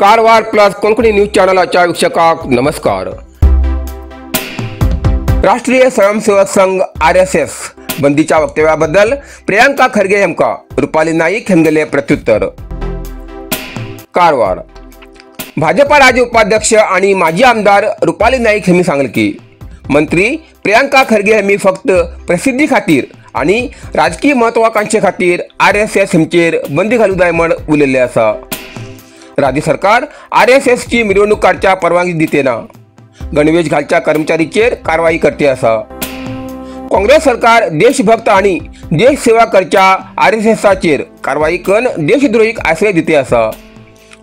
Karwar plus Konkani news चॅनलाच्या वीक्षकांक नमस्कार। राष्ट्रीय Swayamsevak Sangh RSS बंदीच्या वक्तव्याबद्दल प्रियांका खरगे हेमका रुपाली नाईक हेमगेले प्रत्युत्तर। कारवार भाजपा राज्य उपाध्यक्ष आणि माजी आमदार रुपाली नाईक हेमी सांगले की मंत्री प्रियांका खरगे हेमी फक्त प्रसिद्धी खातीर आणि राजकीय महत्वाकांक्षे खातीर आरएसएस हेमचेर बंदी घालू जाय म्हण उलयल्ले आसा। राज्य सरकार आरएसएस ची मिरवणूक काडच्या परवानगी दिते ना, गणवेश घालच्या कर्मचारीचेर कारवाई करते आसा। काँग्रेस सरकार देशभक्त आणि देश सेवा करच्या आरएसएसाचेर कारवाई करून देशद्रोहीक आश्रय दिते आसा,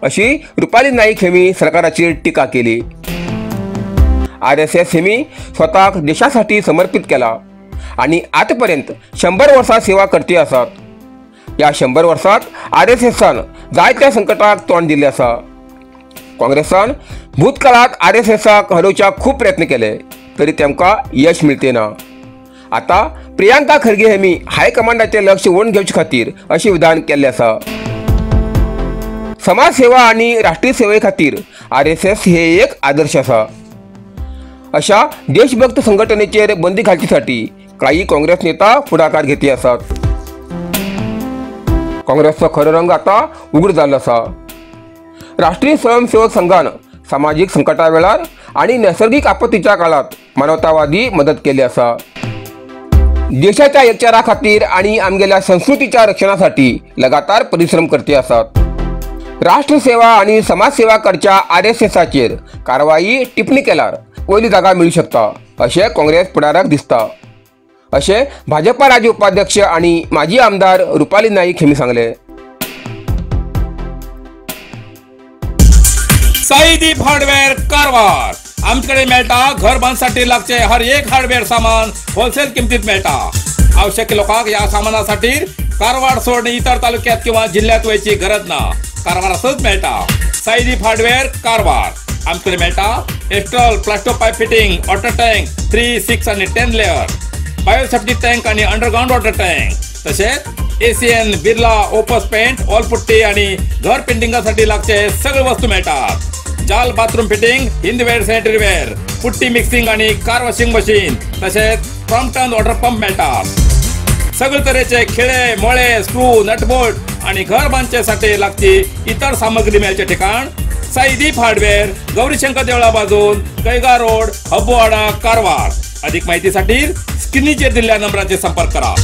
अशी रुपाली नाईक हेमी सरकाराचेर टीका केली। आरएसएस हेमी स्वतःक देशासाठी समर्पित केला आणि आतापर्यंत 100 वर्षां सेवा करते आसात। या 100 वर्षात आरएसएसान जायत्या संकटाक तोंड दिल्लें आसा। काँग्रेसान भूतकाळात आरएसएसाक हरोवच्या खूब प्रयत्न केले तरी तेमकां यश मिळते ना। आता प्रियांका खरगे हेमी हायकमांडाचें लक्ष ओडून घेवचे खातीर अशें विधान केल्लें आसा। समाजसेवा आनी राष्ट्रीय सेवे खातीर आरएसएस हे एक आदर्श आसा। अशा देशभक्त संघटनेचेर बंदी घालचे साठी काही काँग्रेस नेता फुडाकार घेती आसात। काँग्रेसचो खरो रंग आता उघड जाल्लो आसा। राष्ट्रीय स्वयंसेवक संघान सामाजीक संकटा वेळार आनी नैसर्गिक आपत्तीच्या काळात मानवतावादी मदत केली आसा। देशाच्या एकचारा खातीर आनी आमगेल्या संस्कृतीच्या रक्षणासाठी लगातार परिश्रम करते आसात। राष्ट्रसेवा आनी समाजसेवा करच्या आरएसएसाचेर कारवाई टिप्पणी केल्यार वयली जागा मेळू शकता अशें काँग्रेस फुडाराक दिसता, अशें भाजपा राज्य उपाध्यक्ष आणि माजी आमदार रुपाली नाईक हेमी सांगले। साईदीप हार्डवेअर कारवार आमच्याकडे मेळटा घर बांधसाठी लागचे हर एक हार्डवेअर सामान होलसेल किमतीत मेळटा। आवश्यक लोकांक या सामानासाठी कारवार सोडून इतर तालुक्यात किंवा जिल्ह्यात वयची गरज ना, कारवारातच मेळटा। साईदीप हार्डवेअर कारवार आमच्याकडे मेळटा Astral plaster pipe fitting, water tank 3, 6 आणि 10 लेअर, बायोसेफ्टी टँक आणि अंडरग्राउंड वॉटर टँक, तसेच ACN Birla Opus paint, wall putty आणि घर पेंटिंगासाठी लागचे सगळे वस्तू मिळतात। जाल bathroom fitting, Hindware sanitary ware, putty mixing आणि कार वॉशिंग मशीन, तसेच क्रॉम्पटन वॉटर पंप मिळतात। सगळे तऱ्हेचे खिळे मोळे स्क्रू नटबोल्ट आणि घर बांधण्यासाठी लागची इतर सामग्री मिळायचे ठिकाण साईदीप हार्डवेअर, गौरीशंकर देवळा बाजून, कैगा रोड, हब्बोवाडा, कारवार। अधिक माहितीसाठी स्क्रीनवर दिलेल्या नंबराचे संपर्क करा।